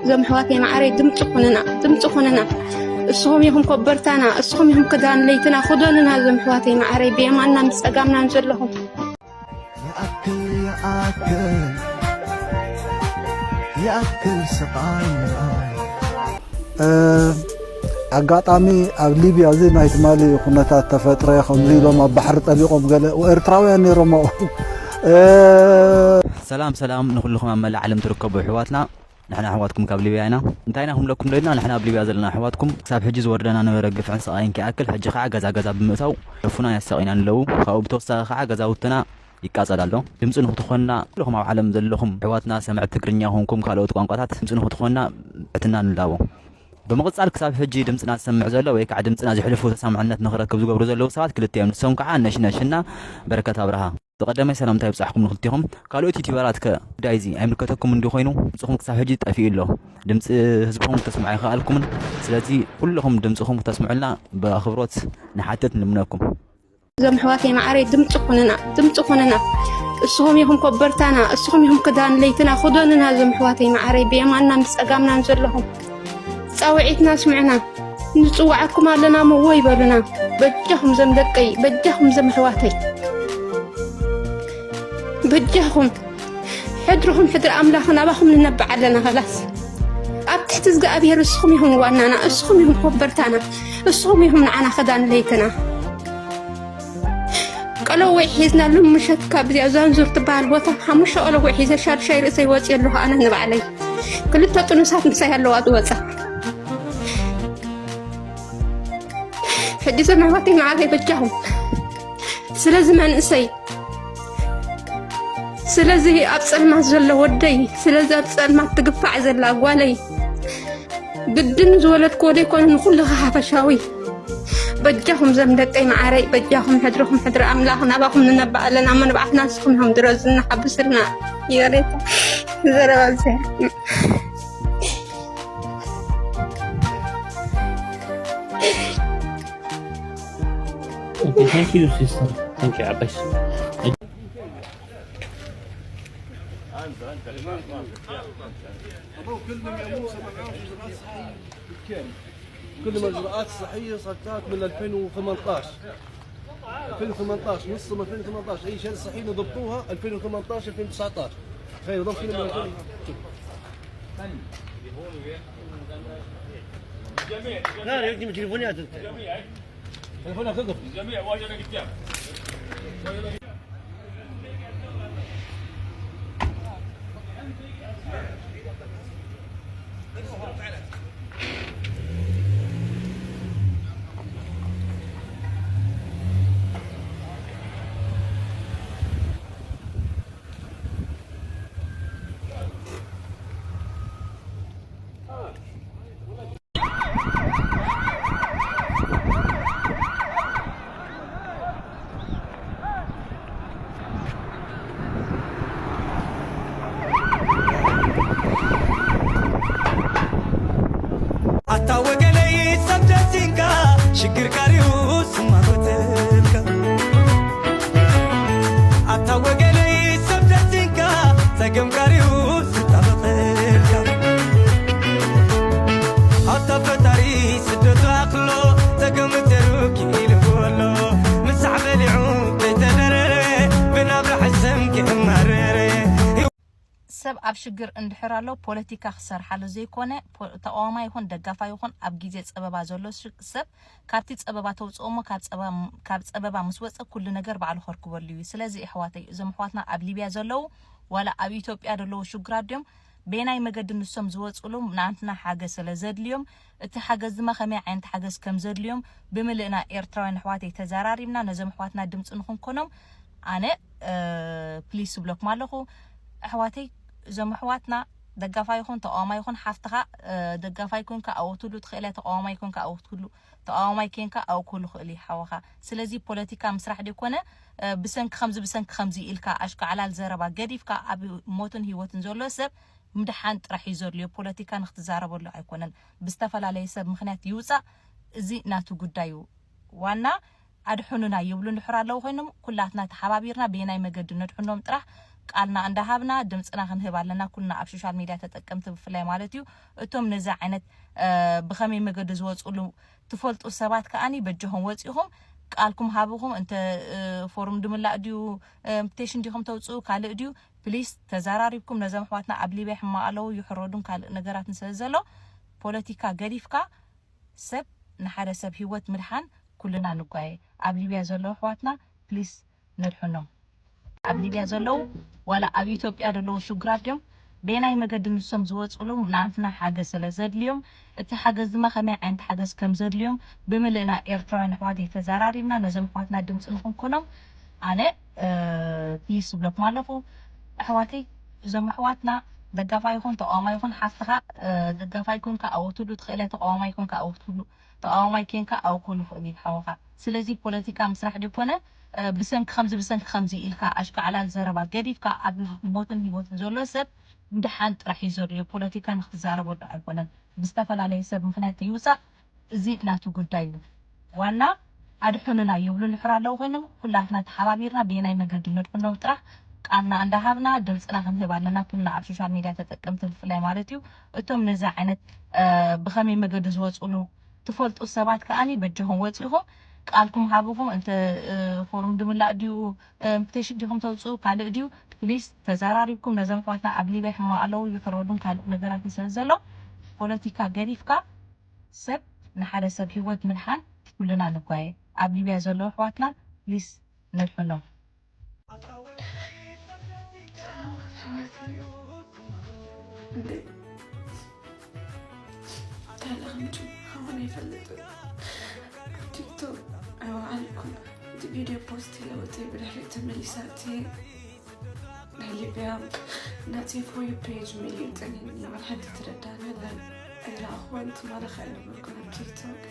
እዞም ኣሕዋተይ መዓረይ ድምፂ ኩኑና፣ ድምፂ ኩኑና። እስኹም ኢኹም ኮበርታና፣ እስኹም ኢኹም ክዳን ለይትና። ክደኑና እዞም ኣሕዋተይ መዓረይ ብየማንናን ብፀጋምናን ዘለኹም። يأكل يأكل يأكل سقاينا. ኣጋጣሚ ኣብ ሊብያ እዚ ናይ ትማሊ ኩነታት ተፈጥረ ከምዚ ኢሎም ኣብ ባሕሪ ጠሊቖም ገለ ኤርትራውያን ነይሮም ኣብኡ። ሰላም ሰላም ንኩልኹም ኣብ መላእ ዓለም ትርከቡ ኣሕዋትና። ንሕና ኣሕዋትኩም ካብ ሊብያ ኢና። እንታይ ኢና ክንብለኩም ደሊና? ንሕና ኣብ ሊብያ ዘለና ኣሕዋትኩም ክሳብ ሕጂ ዝወርደና ነበረ ግፍዕን ስቓይን ከይኣክል፣ ሕጂ ከዓ ገዛ ገዛ ብምእታው ደፉና የሳቒናን ኣለዉ። ካብኡ ብተወሳኺ ከዓ ገዛውትና ይቃጸል ኣሎ። ድምፂ ንክትኾንና ኩልኹም ኣብ ዓለም ዘለኹም ኣሕዋትና ሰምዕቲ ትግርኛ ኮንኩም ካልኦት ቋንቋታት ድምፂ ንክትኾንና ብትሕትና ንላቦ። ብምቕጻል ክሳብ ሕጂ ድምፅና ዝሰምዕ ዘሎ ወይ ከዓ ድምፅና ዘሕልፉ ተሰማዕነት ንክረክብ ዝገብሩ ዘለዉ ሰባት ክልተ እዮም። ንሶም ከዓ ነሽነሽ እና በረከት ኣብርሃ። ብቐዳማይ ሰላምታ ይብጻሕኩም ንክልቲኹም። ካልኦት ዩቲዩበራት ከ ጉዳይ እዚ ኣይምልከተኩም እንዲ ኮይኑ ድምፅኹም ክሳብ ሕጂ ጠፊኡ ኣሎ። ድምፂ ህዝብኹም ክተስምዑ ኣይከኣልኩምን። ስለዚ ኩልኹም ድምፅኹም ክተስምዑልና ብኣኽብሮት ንሓትት ንልምነኩም። እዞም ኣሕዋተይ መዓረይ ድምፂ ኩኑና፣ ድምፂ ኩኑና። እስኹም ኢኹም ኮበርታና፣ እስኹም ኢኹም ክዳን ለይትና። ክደኑና እዞም ኣሕዋተይ መዓረይ ብየማንናን ብፀጋምናን ዘለኹም። ፃውዒትና ስምዑና። ንፅውዓኩም ኣለና እሞ እወ ይበሉና። በጃኹም እዞም ደቀይ፣ በጃኹም እዞም ኣሕዋተይ። በጃኹም ሕድርኹም ሕድሪ ኣምላኽ ናባኹም ንነብዕ ኣለና። ኸላስ ኣብ ትሕቲ እግዚኣብሔር እስኹም ኢኹም ዋናና፣ እስኹም ኢኹም ኮበርታና፣ እስኹም ኢኹም ንዓና ክዳን ለይትና። ቀለዊዕ ሒዝና ሎም ምሸት ካብዚኣ ዛንዙር ትበሃል ቦታ ሓሙሽተ ቀለዊዕ ሒዘ ሻድሻይ ርእሰይ ወፅየ ኣለኹ ኣነ ንባዕለይ። ክልተ ጥኑሳት ምሳይ ኣለዋ ዝወፃ። ሕጂ ዘመሕዋተይ መዓረይ በጃኹም ስለዚ መንእሰይ ስለዚ ኣብ ጸልማት ዘሎ ወደይ ስለዚ ኣብ ጸልማት ትግፋዕ ዘላ ጓለይ ግድን ዝወለድክዎ ዘይኮነ ንኹሉ ሓፈሻዊ በጃኹም ዘም ደቀይ መዓረይ በጃኹም ሕድርኹም ሕድሪ ኣምላኽ ናባኹም ንነብእ ኣለና እሞ ንብዓትና ንስኹም ኢኹም ድረዙልና ሓብስልና ይቕሬታ ዘረባ ብዝሕ Okay, thank you, sister. Thank you, Abbas. كل المجرآت الصحية صارت من ألفين وثمنطاش. ألفين وثمنطاش، نص من ألفين وثمنطاش، أي شهادة صحية ضبطوها ألفين وثمنطاش، ألفين وتسعطاش. تخيل ضبط كل من ألفين. لا، يا ودي، من تليفونات انت. تليفونك اقفل. ኣታ ወገነይ ሰብ ደሲንካ ሽግር ቀሪቡ ስማጎተልካ ኣታ ወገነይ ሰብ ደሲንካ ጸገም ቀሪቡ ዝጣበቐልካ ኣታ ፈጣሪ ስደቱ ኣኽሎ ጸገም ተሩ ኪኢልዎ ኣሎ ምሳዕ በሊዑ ከይተደረረ ብናብራ ሕሰም ክእማረረ ሰብ ኣብ ሽግር እንድሕር ኣሎ ፖለቲካ ክሰርሓሉ ዘይኮነ ተቃዋማይ ይኹን ደጋፋይ ይኹን ኣብ ግዜ ጸበባ ዘሎ ሰብ ካብቲ ጸበባ ተውጽኦ እሞ ካብ ጸበባ ምስ ወጸ ኩሉ ነገር ባዕሉ ከርክበሉ እዩ። ስለዚ ኣሕዋተይ እዞም ኣሕዋትና ኣብ ሊብያ ዘለዉ ዋላ ኣብ ኢትዮጵያ ዘለዉ ሽግራት ድዮም በየናይ መገዲ ንሶም ዝወጽሉ ናትና ሓገዝ ስለ ዘድልዮም እቲ ሓገዝ ድማ ከመይ ዓይነት ሓገዝ ከም ዘድልዮም ብምልእና ኤርትራውያን ኣሕዋተይ ተዘራሪብና ነዞም ኣሕዋትና ድምጺ ንኽንኮኖም ኣነ ፕሊስ እብለኩም ኣለኹ ኣሕዋተይ እዞም ኣሕዋትና ደጋፋይ ይኹን ተቃዋማይ ይኹን ሓፍትኻ ደጋፋይ ኮንካ ኣብኡ ትህሉ ትኽእል እያ ተቃዋማይ ኮንካ ኣብኡ ትህሉ ተቃዋማይ ኬንካ ኣብኡ ክህሉ ክእል እዩ ሓወኻ ስለዚ ፖለቲካ ምስራሕ ደይኮነ ብሰንኪ ከምዚ ብሰንኪ ከምዚ ኢልካ ኣሽካዕላል ዘረባ ገዲፍካ ኣብ ሞትን ህይወትን ዘሎ ሰብ ምድሓን ጥራሕ እዩ ዘድልዮ ፖለቲካ ንክትዛረበሉ ኣይኮነን ብዝተፈላለየ ሰብ ምክንያት ይውፃእ እዚ ናቱ ጉዳይ እዩ ዋና ኣድሕኑና ይብሉ እንድሕር ኣለዉ ኮይኖም ኩላትና ተሓባቢርና በየናይ መገዲ ነድሕኖም ጥራሕ ቃልና እንዳሃብና ድምፅና ክንህብ ኣለና። ኩልና ኣብ ሶሻል ሚድያ ተጠቀምቲ ብፍላይ ማለት እዩ። እቶም ነዚ ዓይነት ብኸመይ መገዲ ዝወፅሉ ትፈልጡ ሰባት ከዓኒ በጀኹም ወፂኹም ቃልኩም ሃብኹም። እንተ ፎርም ድምላእ ድዩ፣ ኢንቪቴሽን ዲኹም ተውፅኡ ካልእ ድዩ፣ ፕሊስ ተዘራሪብኩም። ነዞም ኣሕዋትና ኣብ ሊብያ ሕማቕ ኣለዉ፣ ይሕረዱን ካልእ ነገራትን ስለ ዘሎ ፖለቲካ ገዲፍካ ሰብ ንሓደ ሰብ ህይወት ምድሓን ኩልና ንጓየ። ኣብ ሊብያ ዘለዉ ኣሕዋትና ፕሊስ ነድሕኖም። ኣብ ሊብያ ዘለዉ ዋላ ኣብ ኢትዮጵያ ዘለዉ ሽግራት ድዮም በየናይ መገዲ ንሶም ዝወፅሉ ናትና ሓገዝ ስለ ዘድልዮም፣ እቲ ሓገዝ ድማ ከመይ ዓይነት ሓገዝ ከም ዘድልዮም ብምልእና ኤርትራውያን ኣሕዋት ተዘራሪብና ነዞም ኣሕዋትና ድምፂ ንክንኮኖም ኣነ ፕሊስ ዝብለኩም ኣለኹ። ኣሕዋተይ እዞም ኣሕዋትና ደጋፋይ ይኹን ተቃዋማይ ይኹን ሓፍትኻ ደጋፋይ ኮንካ ኣወትሉ ትኽእለ ተቃዋማይ ኮንካ ኣወትሉ ተቃዋማይ ኬንካ ኣውኮ ንኽእል እዩ ሓወኻ። ስለዚ ፖለቲካ ምስራሕ ድኮነ ብሰንኪ ከምዚ ብሰንኪ ከምዚ ኢልካ ኣሽካዕላል ዘረባ ገዲፍካ ኣብ ሞትን ህይወትን ዘሎ ሰብ ምድሓን ጥራሕ እዩ ዘድልዮ። ፖለቲካ ንክትዛረበሉ ኣይኮነን። ብዝተፈላለየ ሰብ ምክንያት ይውፃእ፣ እዚ ናቱ ጉዳይ እዩ። ዋና ኣድሕኑና ይብሉ ንሕር ኣለዉ ኮይኖም ኩላትና ተሓባቢርና ብየናይ መገዲ ነድሕኖም ጥራሕ ቃልና እንዳሃብና ድምፅና ክንህብ ኣለና። ኩልና ኣብ ሶሻል ሚድያ ተጠቀምቲ ብፍላይ ማለት እዩ። እቶም ነዚ ዓይነት ብኸመይ መገዲ ዝወፅሉ ትፈልጡ ሰባት ከዓኒ በጀኹም ወፂኹም ቃልኩም ሃብኹም። እንተ ፎርም ድምላእ ድዩ፣ ኢንቪቴሽን ዲኹም ተውፅኡ ካልእ ድዩ፣ ፕሊስ ተዘራሪብኩም። ነዞም ኣሕዋትና ኣብ ሊብያ ሕማቕ ኣለዉ ይሕረዱን ካልእ ነገራት ስለ ዘሎ ፖለቲካ ገዲፍካ ሰብ ንሓደ ሰብ ህይወት ምድሓን ኩልና ንጓየ። ኣብ ሊብያ ዘለዉ ኣሕዋትና ፕሊስ ነድሕኖም። ካልእ ከምቱ ከማን ኣይፈልጥን። ኣብ ቲክቶክ ኣይወዓልኩን። እቲ ቪድዮ ፖስት ኢለ ወፂ ብድሕሪኡ ተመሊሳ እትየ ናይ ሊብያ ናቲ ፎር ዩ ፔጅ ሚልዩ ጠኒኒ ወላ ሓንቲ ትረዳኒ የለን። ኣይረኣኹወን ትማሊ ከኣ ነበርኩ ኣብ ቲክቶክ።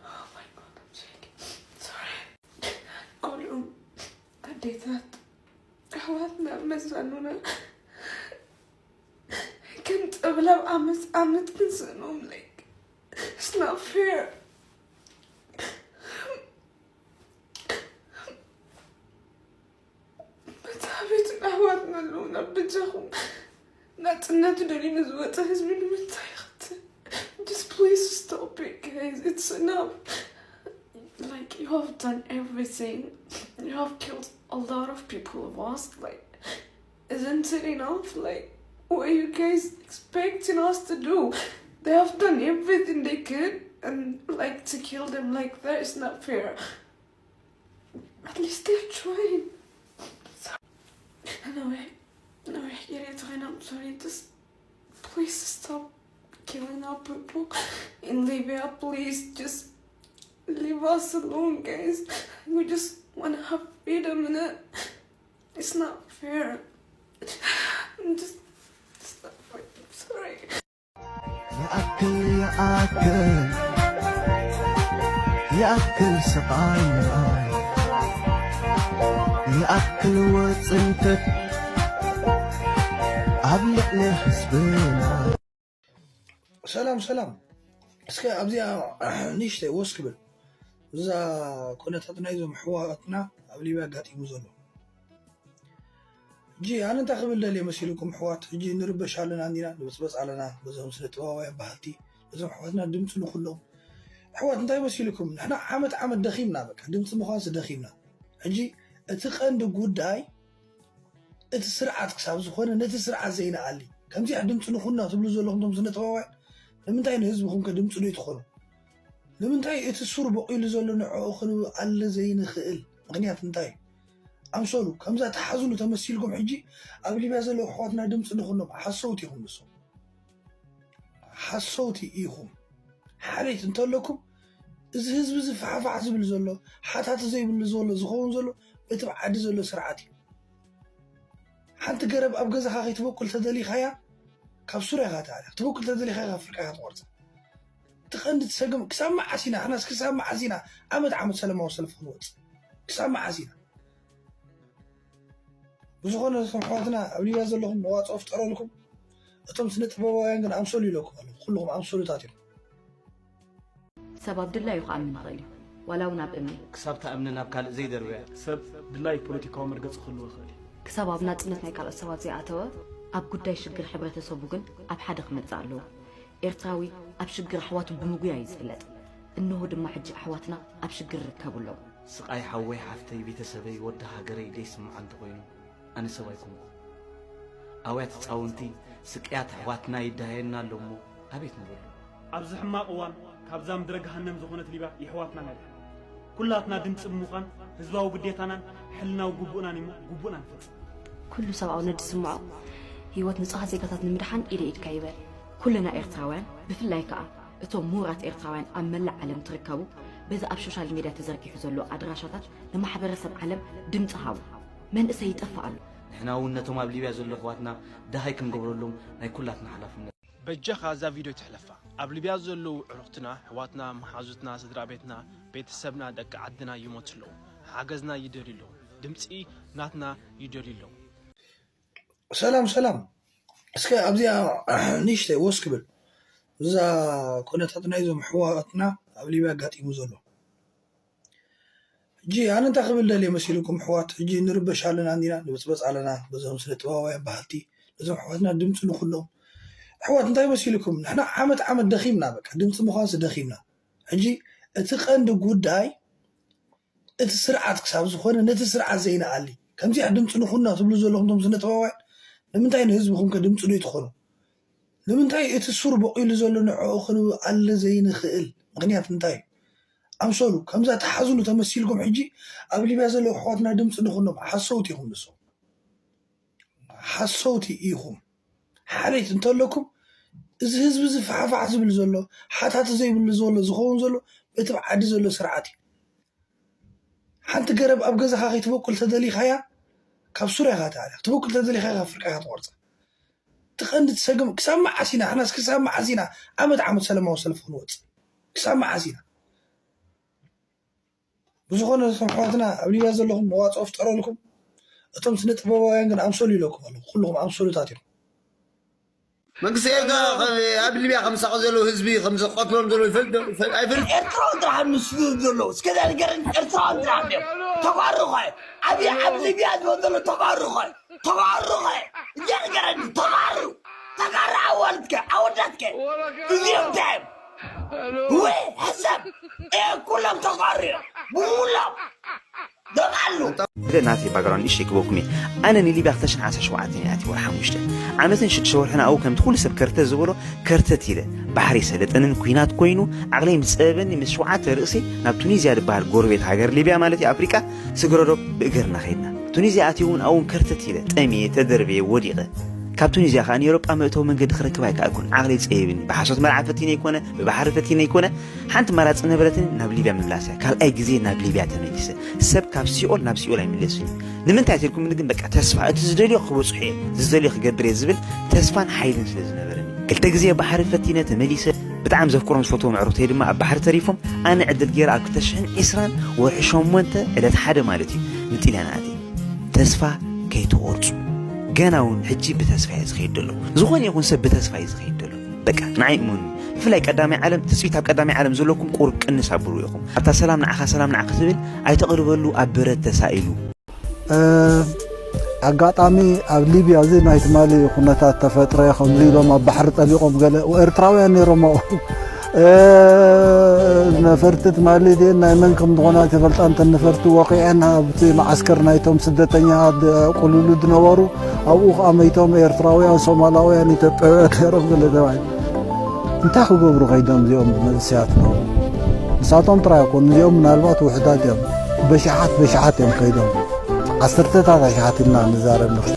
Oh my God, I'm shaking. Sorry. ኩሎም ኣዴታት ኣሕዋትና መዛኑና ከም ጠብላብ ዓመት ዓመት ክንስእኖም like it's not fair። መታቤት ኣሕዋትና ኣለውና ብጃኹም ናፅነቱ ደልዩ ንዝወፀ ህዝቢ ንምንታይ ይኸትል? Just please stop it, guys. It's enough. Like, you have done everything. You have killed a lot of people of us. Like, isn't it enough? Like, what are you guys expecting us to do? They have done everything they could, and like to kill them like that is not fair. At least they're trying. Anyway, anyway, I'm sorry. Just please stop killing our people in Libya. Please just leave us alone, guys. We just want to have freedom, and it, it's not fair. I'm just, it's not fair. I'm sorry. ይኣክል ይኣክል ይኣክል ስቓይና ይኣክል ወፅንተት ኣብ ልዕሊ ህዝብና። ሰላም ሰላም፣ እስከ ኣብዚኣ ንእሽተይ ወስ ክብል እዛ ኩነታት ናይዞም ኣሕዋትና ኣብ ሊብያ ኣጋጢሙ ዘሎ ሕጂ ኣነ እንታይ ክብል ደልየ መሲልኩም ኣሕዋት፣ ሕጂ ንርበሽ ኣለና እንዲና፣ ንብፅበፅ ኣለና በዞም ስነ ጥበባውያን በሃልቲ፣ በዞም ኣሕዋትና ድምፂ ንኹሎም ኣሕዋት። እንታይ መሲልኩም ንሕና ዓመት ዓመት ደኺምና፣ በቃ ድምፂ ምዃንስ ደኺምና። ሕጂ እቲ ቀንዲ ጉዳይ እቲ ስርዓት ክሳብ ዝኾነ ነቲ ስርዓት ዘይነኣሊ። ከምዚኣ ድምፂ ንኹና ትብሉ ዘለኹም እቶም ስነ ጥበባውያን ንምንታይ ንህዝብኹም ከ ድምፂ ዘይትኾኑ? ንምንታይ እቲ ሱር በቂሉ ዘሎ ንዕኡ ክንኣሊ ዘይንኽእል ምኽንያት እንታይ እዩ? ኣምሰሉ ከምዛ ተሓዝኑ ተመሲልኩም ሕጂ ኣብ ሊብያ ዘለዉ ኣሕዋትና ድምፂ ንኹኖም። ሓሰውቲ ኢኹም ንሶም ሓሰውቲ ኢኹም። ሓልየት እንተለኩም እዚ ህዝቢ እዚ ፋሕፋሕ ዝብል ዘሎ ሓታቲ ዘይብሉ ዘሎ ዝኸውን ዘሎ እቲ ኣብ ዓዲ ዘሎ ስርዓት እዩ። ሓንቲ ገረብ ኣብ ገዛኻ ከይትበቁል ተደሊኻያ ካብ ሱር ኢኻ ትኣልያ ክትበቁል ተደሊኻ ካብ ፍርቃ ኢኻ ትቆርፃ። እቲ ቀንዲ ትሰግም ክሳብ መዓስ ኢና ንሕናስ ክሳብ መዓስ ኢና ዓመት ዓመት ሰለማዊ ሰልፊ ክንወፅእ ክሳብ መዓስ ኢና? ብዝኾነ እቶም ኣሕዋትና ኣብ ሊብያ ዘለኹም መዋፅኦ ፍጠረልኩም። እቶም ስነ ጥበባውያን ግን ኣምሰሉ ኢለኩም ኣለኹ። ኩልኹም ኣምሰሉታት ኢኹም። ሰብ ኣብ ድላዩ ክኣምን ይኽእል እዩ፣ ዋላ እውን ኣብ እምኒ። ክሳብ እታ እምኒ ናብ ካልእ ዘይደርበያ። ሰብ ድላዩ ፖለቲካዊ መርገጺ ክህልዎ ይኽእል እዩ። ክሳብ ኣብ ናጽነት ናይ ካልኦት ሰባት ዘይኣተወ፣ ኣብ ጉዳይ ሽግር ሕብረተሰቡ ግን ኣብ ሓደ ክመጽእ ኣለዎ። ኤርትራዊ ኣብ ሽግር ኣሕዋቱ ብምጉያ እዩ ዝፍለጥ። እንሆ ድማ ሕጂ ኣሕዋትና ኣብ ሽግር ይርከቡ ኣለዉ። ስቓይ ሓወይ ሓፍተይ ቤተሰበይ ወዲ ሃገረይ ደይስምዓ እንተኾይኑ ኣነ ሰብ ኣይኮንኩ። ኣውያት ህፃውንቲ ስቅያት ኣሕዋትና ይዳሃየና ኣሎ እሞ ኣቤት ንበሉ። ኣብዚ ሕማቕ እዋን ካብዛ ምድረ ገሃነም ዝኾነት ሊብያ የሕዋትና ነድሕን። ኩላትና ድምፂ ብምዃን ህዝባዊ ግዴታናን ሕልናዊ ግቡእናን እሞ ግቡእና ንፈፅም። ኩሉ ሰብኣውነት ዝስምዖ ህይወት ንጹሃት ዜጋታት ንምድሓን ኢደ ኢድካ ይበል። ኩልና ኤርትራውያን ብፍላይ ከኣ እቶም ምሁራት ኤርትራውያን ኣብ መላእ ዓለም ትርከቡ በዚ ኣብ ሾሻል ሜድያ ተዘርጊሑ ዘሎ ኣድራሻታት ንማሕበረሰብ ዓለም ድምጺ ሃቡ። መንእሰይ ይጠፍእ ኣሎ። ንሕና እውን ነቶም ኣብ ሊብያ ዘሎ ኣሕዋትና ደሃይ ክንገብረሎም ናይ ኩላትና ሓላፍነት። በጃኻ እዛ ቪድዮ ትሕለፋ። ኣብ ሊብያ ዘለዉ ዕሩኽትና፣ ኣሕዋትና፣ መሓዙትና፣ ስድራ ቤትና፣ ቤተሰብና፣ ደቂ ዓድና ይሞቱ ኣለዉ። ሓገዝና ይደልዩ ኣለዉ። ድምጺ ናትና ይደልዩ ኣለዉ። ሰላም ሰላም፣ እስከ ኣብዚኣ ንእሽተይ ወስ ክብል እዛ ኩነታት ናይዞም ኣሕዋትና ኣብ ሊብያ ኣጋጢሙ ዘሎ። ሕጂ ኣነ እንታይ ክብል ደልየ መሲልኩም ኣሕዋት፣ ሕጂ ንርበሽ ኣለና እንዲና ንብፅበፅ ኣለና በዞም ስነ ጥበባውያን በሃልቲ፣ ነዞም ኣሕዋትና ድምፂ ንኹኖም። ኣሕዋት እንታይ መሲልኩም፣ ንሕና ዓመት ዓመት ደኺምና፣ በቃ ድምፂ ምዃንስ ደኺምና። ሕጂ እቲ ቀንዲ ጉዳይ እቲ ስርዓት ክሳብ ዝኾነ ነቲ ስርዓት ዘይንኣሊ ከምዚኣ ድምፂ ንኹና ትብሉ ዘለኹም ቶም ስነ ጥበባውያን፣ ንምንታይ ንህዝብኹም ከ ድምፂ ዶ ይትኾኑ? ንምንታይ እቲ ሱር በቂሉ ዘሎ ንዕኡ ክንኣሊ ዘይንኽእል ምኽንያት እንታይ እዩ? ኣምሰሉ ከምዛ ተሓዝኑ ተመሲልኩም ሕጂ ኣብ ሊብያ ዘለዉ ኣሕዋትና ድምፂ ንኹኖም። ሓሰውቲ ኢኹም ንስኹም፣ ሓሰውቲ ኢኹም። ሓሬት እንተለኩም እዚ ህዝቢ እዚ ፋሕፋሕ ዝብል ዘሎ ሓታቲ ዘይብሉ ዘሎ ዝኸውን ዘሎ በቲ ኣብ ዓዲ ዘሎ ስርዓት እዩ። ሓንቲ ገረብ ኣብ ገዛኻ ከይትበቁል ተደሊኻያ ካብ ሱር ኢኻ ትኣልያ፣ ክትበቁል ተደሊኻ ካብ ፍርቃ ኢኻ ትቖርፃ። እቲ ቀንዲ ትሰገም ክሳብ መዓስ ኢና ንሕናስ ክሳብ መዓስ ኢና ዓመት ዓመት ሰላማዊ ሰልፊ ክንወፅእ ክሳብ መዓስ ኢና? ብዝኾነ እቶም ኣሕዋትና ኣብ ሊብያ ዘለኹም መዋፅኦ ፍጠረልኩም። እቶም ስነ ጥበባውያን ግን ኣምሰሉ ኢለኩም ኣለኹ። ኩልኹም ኣምሰሉታት ኢኹም። መንግስቲ ኤርትራ ኣብ ሊብያ ከም ዝሳቐ ዘለዉ ህዝቢ ከም ዘቐትሎም ዘለዉ ይፈልጥ ዶ? ይፈልጥ ኣይፈልጥ? ኤርትራውያን ጥራሕ ምስ ዝህብ ዘለዉ እስከ እዛ ንገረኒ። ኤርትራውያን ጥራሕ ድዮም ተጓሩ ኸ? ኣብ ኣብ ሊብያ ዝበሉ ዘለዉ ተጓሩ ኸ? ተጋሩ ኸ? እንጀር ገረኒ ተጋሩ ተጋሩ ኣዋልድከ ኣወዳትከ እዚኦም እንታይ እዮም? ወይ ሕሰብ። ኩሎም ተጋሩ እዮም ብሙሎም ደም ኣሉ። ብደ ናተይ ባግራውንድ እሺ ክበኩም እየ። ኣነ ንሊብያ ክልተ ሽሕን ዓሰርተ ሸውዓተን እየ ኣትየ ወርሒ ሓሙሽተ። ዓመትን ሽዱሽተ ወርሕን ኣብኡ ከምቲ ኩሉ ሰብ ከርተት ዝበሎ ከርተት ኢለ ባሕሪ ሰለጠንን ኲናት ኮይኑ ዓቕለይ ምስ ጸበበኒ ምስ ሸውዓተ ርእሲ ናብ ቱኒዝያ ዝበሃል ጎረቤት ሃገር ሊብያ ማለት እዩ ኣፍሪቃ ስግረዶብ ብእግርና ከይድና። ቱኒዝያ ኣትየ እውን ኣብኡ እውን ከርተት ኢለ፣ ጠምየ፣ ተደርብየ፣ ወዲቐ። ካብ ቱኒዝያ ከኣ ንኤውሮጳ መእተዊ መንገዲ ክረክብ ኣይከኣልኩን። ዓቕለይ ጸቢብኒ። ብሓሶት መርዓ ፈቲነ ኣይኮነ፣ ብባሕሪ ፈቲነ ኣይኮነ። ሓንቲ ኣማራጺ ነበረትኒ ናብ ሊብያ ምምላስ እያ። ካልኣይ ግዜ ናብ ሊብያ ተመሊሰ። ሰብ ካብ ሲኦል ናብ ሲኦል ኣይምለስን እዩ። ንምንታይ ተልኩምኒ ግን በቃ ተስፋ፣ እቲ ዝደልዮ ክበጽሖ እየ፣ ዝደልዮ ክገብር እየ ዝብል ተስፋን ሓይልን ስለ ዝነበረኒ። ክልተ ግዜ ባሕሪ ፈቲነ ተመሊሰ። ብጣዕሚ ዘፍቅሮም ዝፈትዎም ኣዕሩኽተይ ድማ ኣብ ባሕሪ ተሪፎም። ኣነ ዕድል ገይረ ኣብ ክልተ ሽሕን ዕስራን ወርሒ ሸሞንተ ዕለት ሓደ ማለት እዩ ንጥልያን ኣትየ። ተስፋ ከይትቖርጹ። ገና እውን ሕጂ ብተስፋ እየ ዝኸይድ ዘለኹ። ዝኾነ ይኹን ሰብ ብተስፋ እዩ ዝኸይድ ዘሎ። በቃ ንዓይ እመኑኒ። ብፍላይ ቀዳማይ ዓለም፣ ትጽቢት ኣብ ቀዳማይ ዓለም ዘለኩም ቁሩብ ቅንስ ኣብሉ ኢኹም። ኣብታ ሰላም ንዓኻ ሰላም ንዓኺ ትብል ኣይተቕርበሉ ኣብ በረድ ተሳኢሉ። ኣጋጣሚ ኣብ ሊብያ እዚ ናይ ትማሊ ኩነታት ተፈጥረ ከምዚ ኢሎም ኣብ ባሕሪ ጠሊቖም ገለ ኤርትራውያን ነይሮም ኣብኡ። ነፈርቲ ትማሊ ድየን ናይ መን ከም ዝኾና ኣይተፈልጣን። እተን ነፈርቲ ወቒዐን ኣብቲ መዓስከር ናይቶም ስደተኛ ቁልሉ ዝነበሩ ኣብኡ ከዓ መይቶም ኤርትራውያን፣ ሶማላውያን፣ ኢትዮጵያውያን ነይሮም ገለ ተባሂሉ። እንታይ ክገብሩ ከይዶም እዚኦም መንእሰያት ነው? ንሳቶም ጥራይ ኣይኮኑ እዚኦም ምናልባት ውሕዳት እዮም። በሽሓት በሽሓት እዮም ከይዶም። ዓሰርተታት ኣሽሓት ኢልና ንዛረብ ንኽእል።